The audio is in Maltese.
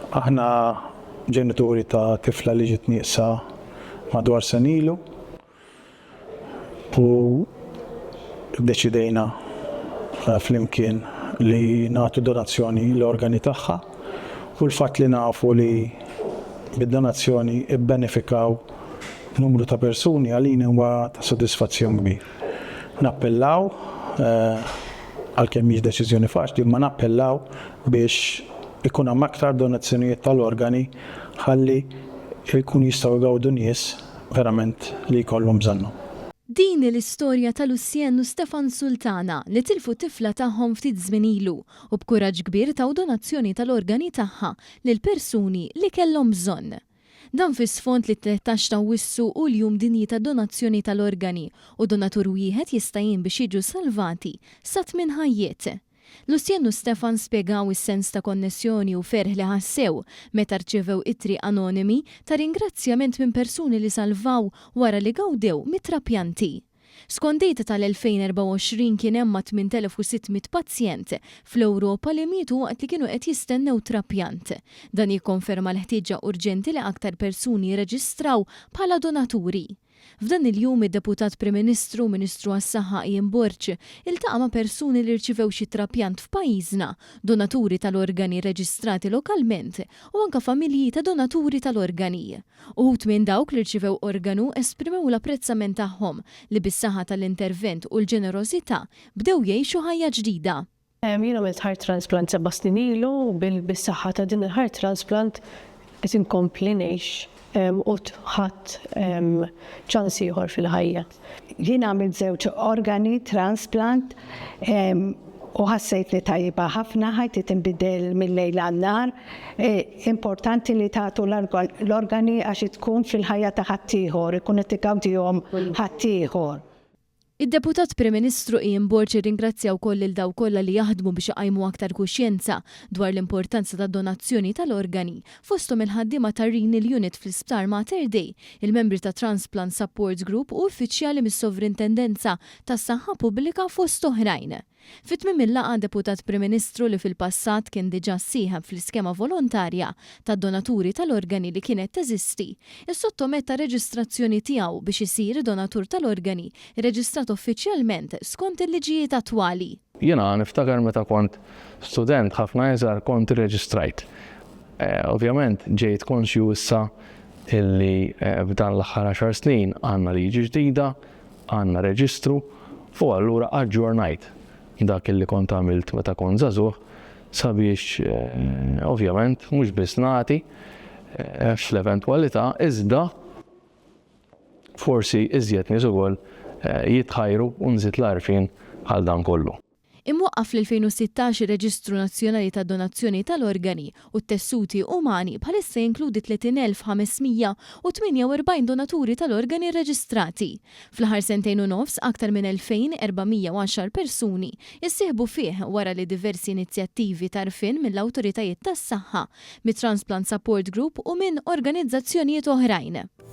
Aħna ġenituri ta' tifla li ġiet nieqsa madwar sena ilu u ddeċidejna flimkien li nagħtu donazzjoni l-organi tagħha u l-fatt li nafu li bid-donazzjoni bbenefikaw numru ta' persuni għalina huwa ta' sodisfazzjon kbir. Nappellaw, għalkemm mhix deċiżjoni faċli, imma nappellaw biex ikun hemm aktar donazzjonijiet tal-organi ħalli jkunu jistgħu jgawdu nies verament li jkollhom bżonnhom. Din hi l-istorja ta' Lucienne u Stefan Sultana li tilfu t-tifla tagħhom ftit żmien ilu u b'kuraġġ kbir taw donazzjoni tal-organi tagħha lil persuni li kellhom bżonn. Dan fi sfond li t-13 t'Awwissu hu l-Jum Dinji tad-Donazzjoni tal-Organi u donatur wieħed jista' jgħin biex jiġu salvati sa tmien ħajjiet. Lucienne u Stefan spjegaw is-sens ta' konnessjoni u ferħ li ħassew meta rċevew ittri anonimi ta' ringrazzjament minn persuni li salvaw wara li gawdew mit-trapjanti. Skont data tal-2024 kien hemm ma' 8,600 pazjent fl-Ewropa li mietu waqt li kienu qed jistennew trapjant. Dan jikkonferma l-ħtieġa urġenti li aktar persuni jirreġistraw bħala donaturi. F'dan il-jum id-Deputat Prim Ministru u Ministru għas-Saħħa Ian Borg iltaqa' ma' persuni li rċivew xi trapjant f'pajjiżna, donaturi tal-organi rreġistrati lokalment u anke familji ta' donaturi tal-organi. Uħud minn dawk li rċivew organu esprimew l-apprezzament tagħhom li bis-saħħa tal-intervent u l-ġenerożità bdew jgħixu ħajja ġdida. Jien għamilt heart transplant seba' snin ilu u bis-saħħa ta' din il-heart transplant qed inkompli ngħix u ħadt ċans ieħor fil-ħajja. Jien għamilt żewġ organi transplant u ħassejtni tajba ħafna, ħajti tinbidel mil-lejl għan-nhar. Importanti li tagħtu l-organi għax tkun fil-ħajja ta' ħaddieħor, ikun qed igawdihom ħaddieħor. Id-Deputat Prim Ministru Ian Borg irringrazzja wkoll lil dawk kollha li jaħdmu biex iqajmu aktar kuxjenza dwar l-importanza tad-donazzjoni tal-organi, fosthom il-ħaddiema tar-Renal Unit fl-Isptar Mater Dei, il-membri ta' Transplant Support Group u uffiċjali mis-Sovrintendenza tas-Saħħa Pubblika fost oħrajn. Fi tmiem il-laqgħa, Deputat Prim Ministru li fil-passat kien diġà ssieħeb fl-iskema volontarja tad-donaturi tal-organi li kienet teżisti, issottometta r-reġistrazzjoni tiegħu biex isir donatur tal-organi rreġistrat uffiċjalment skont il-liġijiet attwali. Jiena niftakar meta kont student ħafna iżgħar kont irreġistrajt. Ovvjament ġejt konxju issa illi f'dan l-aħħar għaxar snin għandna liġi ġdida, għandna reġistru u allura aġġornajt dak illi kont għamilt meta kont żagħżugħ sabiex ovvjament mhux biss nagħti fl-eventwalità iżda forsi iżjed nies ukoll jitħajru u nżid l-għarfien għal dan kollu. Imwaqqaf fl-2016, ir-Reġistru Nazzjonali tad-Donazzjoni tal-Organi u t-Tessuti Umani bħalissa jinkludi 30,548 donaturi tal-organi rreġistrati. Fl-aħħar sentejn u nofs, aktar minn 2,410 persuni issieħbu fih wara li diversi inizjattivi t'għarfien mill-awtoritajiet tas-saħħa, mit-Transplant Support Group u minn organizzazzjonijiet oħrajn.